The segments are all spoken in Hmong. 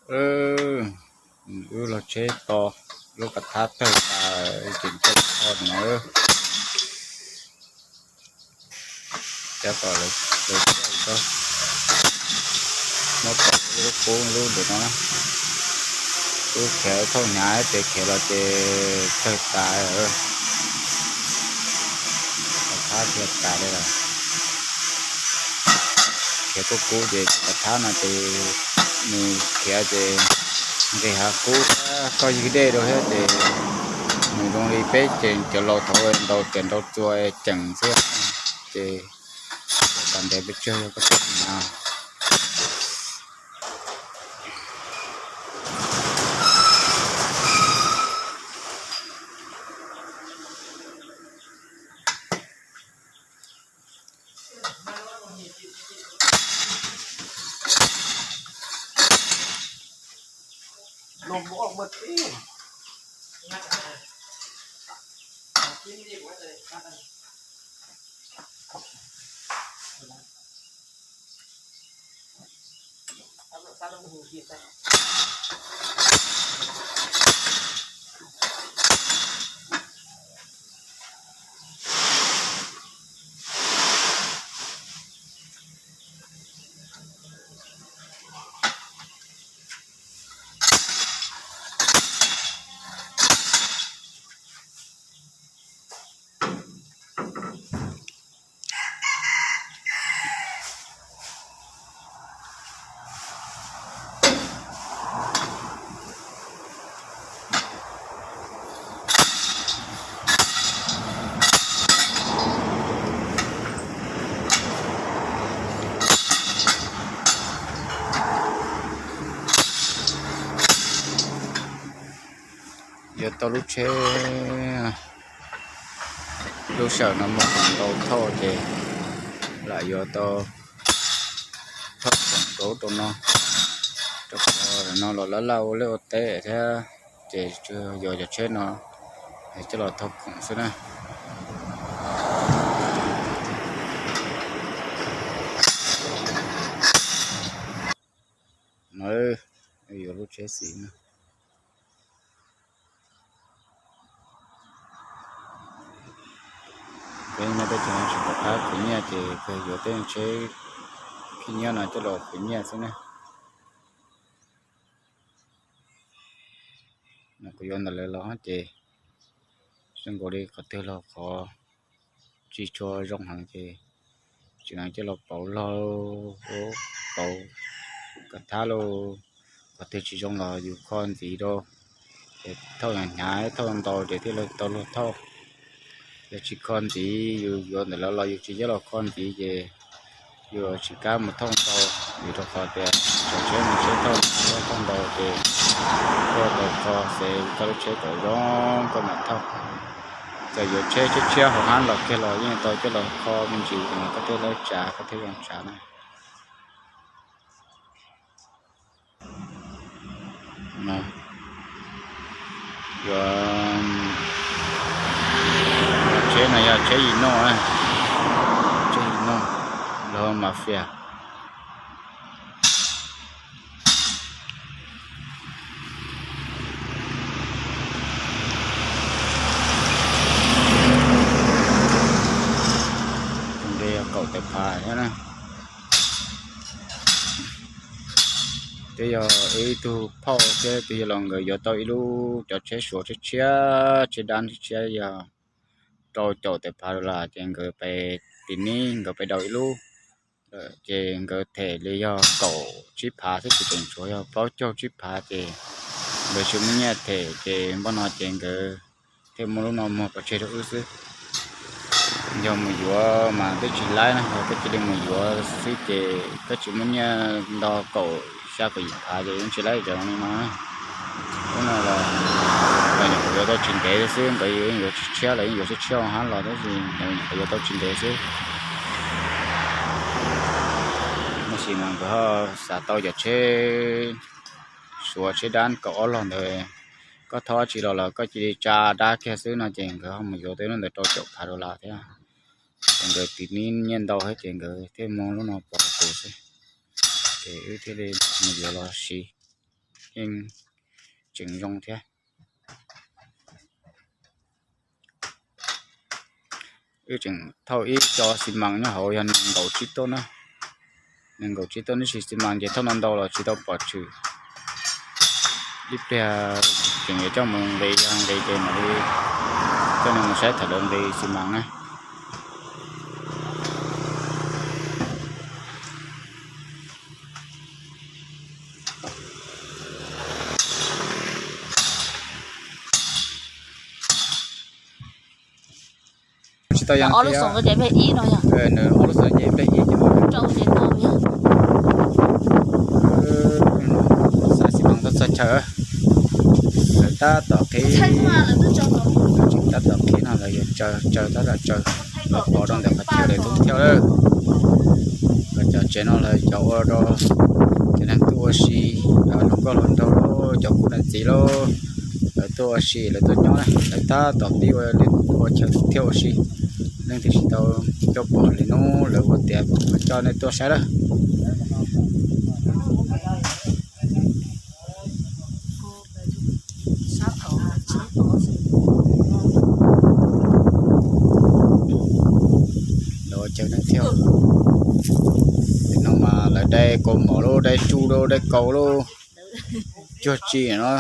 Wb los tsheb to, lub kav thab tawg tas, tseem coj los tho no. Coj tom lawv, lawv coj, muab tom lub kub lub ntawm no. Wb khiav thooj hnyav ces khiav los ces tawg tas, kav thab tawg tas li lawm. Khiav kub kub ces kav thab no ces nws khiav ces nqis hav kub thiab koj ywg dej rau thiab ces nws zoo li peb ces cov laus thaum ntaus riam ntaus txuas ceem xwb ces tas ntev pes tsawg yog koj tsis hnyav. Yuav tau lub tsheb, lub sij hawm no muaj ntau thauj ces lam yuav tau thauj khoom rau rau no, rau qhov no los laj laj ua liaj ua teb thiab, ces tsuas yuav cov tsheb no coj los thauj khoom xwb na. No yuav lub tsheb xis na. Peb nyob teb chaws no tsis pom qab khwv nyiaj ces kawg yuav tej tsheb khib nyiab no coj los khwv nyiaj xwb na. No kuv yuav ntawm lawv los ces zoo nkaus li qhov twg los qhov tsis tshua zoo heev ces tseem coj los pauv log, pauv kav thab lauj, qhov twg tsis zoo los yus kho ntxiv rau, ces thauj hnyav hnyav thauj ntau ces thiaj li tau luag thauj. Yog tsis kho ntxiv, yus yuav ntawm lawv los yus tsis coj los kho ntxiv ces yus tsis kam mus thauj ntau, vim rau qhov tias tsav tsheb mus tsheb thauj, tsheb thauj ntau ces koj tau kho xav koj lub tsheb kom zoo koj mam thauj. Txawm yuav tsheb tshiab tshiab hauv hab los kiag los yeej tau coj los kho me ntsis, koj thiaj li tsav, koj thiaj zoo tsav na. Yuav, tsheb no yog tsheb yim noj, tsheb yim noj los mas fias. Tus nqe yog kaum tawm phav thiab na. Twb yog ib tug phauj thiab tus yawg laus nkawd yuav tau ib lub cov tsheb Suav tshiab tshiab, tsheb dab tshiab tshiab yog rau caum tawm phav dollar ces nkawd pais, tim nib nkawd pais daus ib lub, ces nkawd them li yog kaum tsib phav xwb, tsis tseem tshuav yog plaub caug tsib phav ces nkawd tsis muaj nyiaj them ces npaj no ces nkawd thiaj muab lub no muag pov tseg rau wb xwb. Yog mus yuav mas twb tsis laib na, yog koj cia li mus yuav xwb ces koj tsis muaj nyiaj nto kaum xya kaum yim phav ces yeej tsis laib cov no. Lub no los nyuam qhuav yuav tau tsis ntev xwb, nkawd yeej yuav tshiab tshiab, lawv yeej yuav tshiab tshiab hab los tab sis nyuam qhuav yuav tau tsis ntev xwb. Tab sis mas nkawd ho xav tau cov tsheb Suav tsheb dab kaum ob log ntawd, koj thauj dab tsi los los koj cia li tsa dab kiag xwb no ces nkawd ho mus yuav tej lub ntawd rau caum phav dollar thiab. Ces nkawd tiv nib nyiaj ntau thiab ces nkawd thiaj muab lub no pov rau kuv xwb, ces wb thiaj li mus yuav los siv. yeej tseem zoo thiab. Wb tseem thauj ib co xi mas nyob hauv yog nees nkaum tsib tug na. Nees nkaum tsib tug, tab sis xi mas ces thauj ntau ntau los tsis tau pom tshwm. Ib pliag tseem yuav coj mus nqis, yog nqis ces mam li coj nej mus saib thaum lawv nqis xi mas na. Tsis tau yog ob lub xov ces nws ob lub xov ces nplej ib ces rau ces tau. Xav xi mas tau txog chaw, lawv tab tom qhib, lawv tseem tab tom qhib no, lawv yuav tsaws, tsaws tab tom tsaws, lawv pov rau ntawm qhov chaw lawv thoob thiauj lawm. Lawv cov tsev no lawv cov ua rau cov neeg tuaj ua si, hluas nkauj hluas nraug, cov kuj neeg txiv lauj, lawv tuaj ua si, lawv tuaj nyob na, lawv tab tom pib ua, ua chaw thoob thiauj ua si. Leej twg tsis tau coj pom li hnub lawv ua tiav kuv mam coj nej tuaj saib lawm. Lawv ua chaw thoob thiauj, no mas lawv dai kaus mom lauj, dai tsuj lauj, dai kaus lauj, cuag tsi no.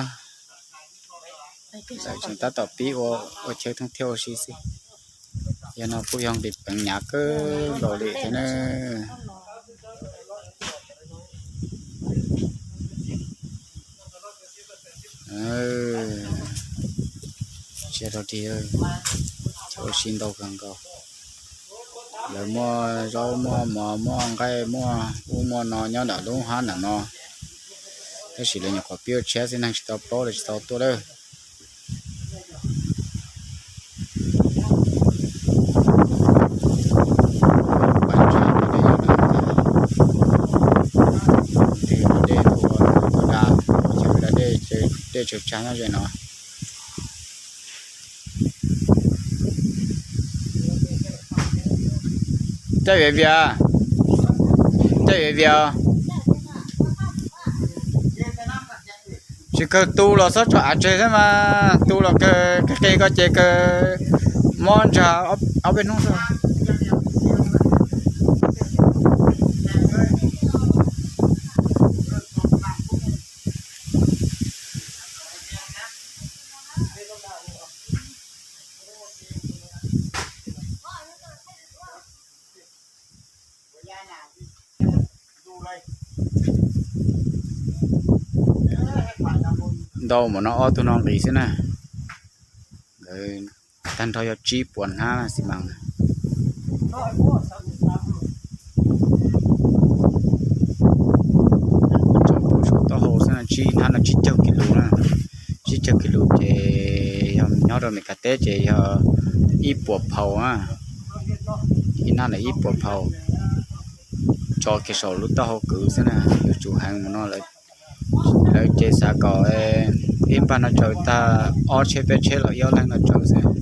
Lawv tseem tab tom pib ua, ua chaw thoob thiauj ua si xwb. Yog no kuj yog nqis peev hnyav kawg nkaus li thiab na. Tsis rau dig, chaw ua si ntau kawg nkaus. Lawv muaj zaub, muaj mov, muaj nqaij, muaj ub muaj no nyob ntawm lub hab ntawm no, tab sis lawv nyuam qhuav pib ua tshiab xwb, neeg tsis tau paub, lawv tsis tau tuaj lawm. Dej, dej tshav tsag nyob ze no. Caj via via, caj via via. Tsis kawg tu los txhob tso av tseg xwb mas, tu los kawg qis koj ces kawg mob ntsag ob peb hnub xwb. Ntau mas no ob tug no nqis xwb na. Nkawd tag nrho yog tsib puas hnab xi mas. Tso pub saum taub hau xwb na, tsib hnab no tsib caug kis lus na. Tsib caug kis lus ces yog nyob rau Meskas teb ces yog ib puas phaus na. Ib hnab ntawd ib puas phaus. Tso kiag saum lub taub hau kwv xwb na, yuav tsum heev mus no lawm. Lawv ces xav kom ib npag no tsaws tag ob tsheb peb tsheb los ib ob leeg no tsaws xwb.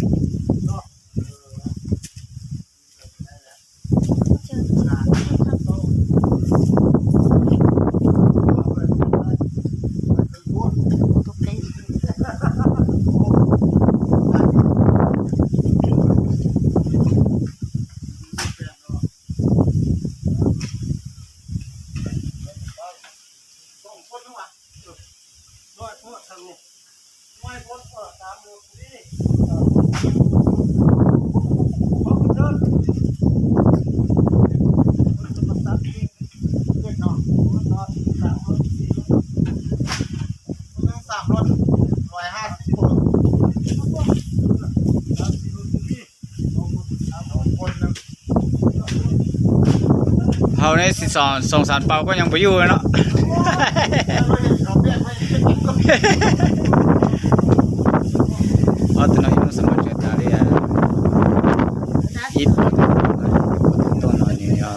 Hauv nej xoo xav pau koj nyob puas yuj no. Ob tug no ib hnub xav mas tseem tas li ib puas tus tuaj no nws yog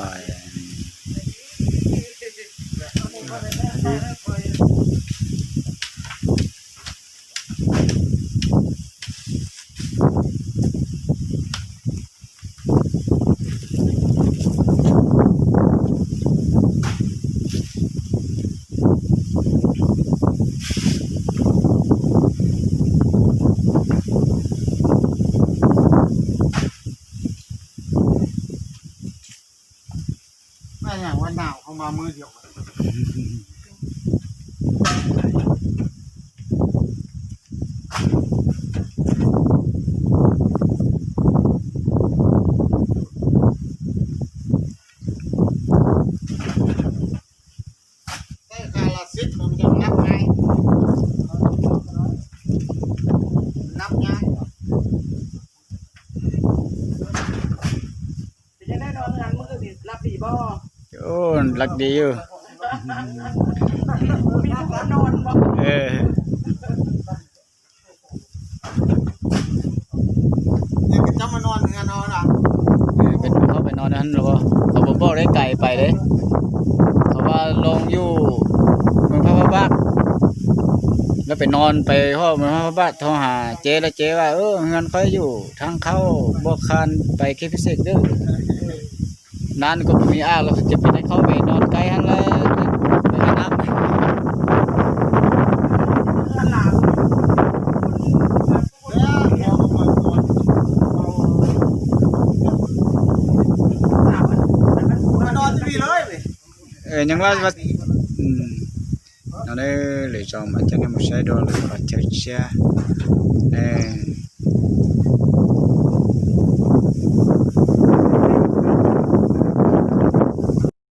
Lawv di yus. Peb tuaj peb no, qhov puas npaum li kais pais li, qhov vaj loog yus, moos phab phab vaj. Lawv pem no pais hov moos phab phab vaj, thov has cev lawv cev vaj, hnub qhov yus thab khauj npog khas pais kiag peb xeem twb. Nab kuj pum me ab los ces pem thaij qhov pem no kais hab lawm. Nyob no lwm zaus mam coj nej mus saib dua lwm qhov chaw tshiab.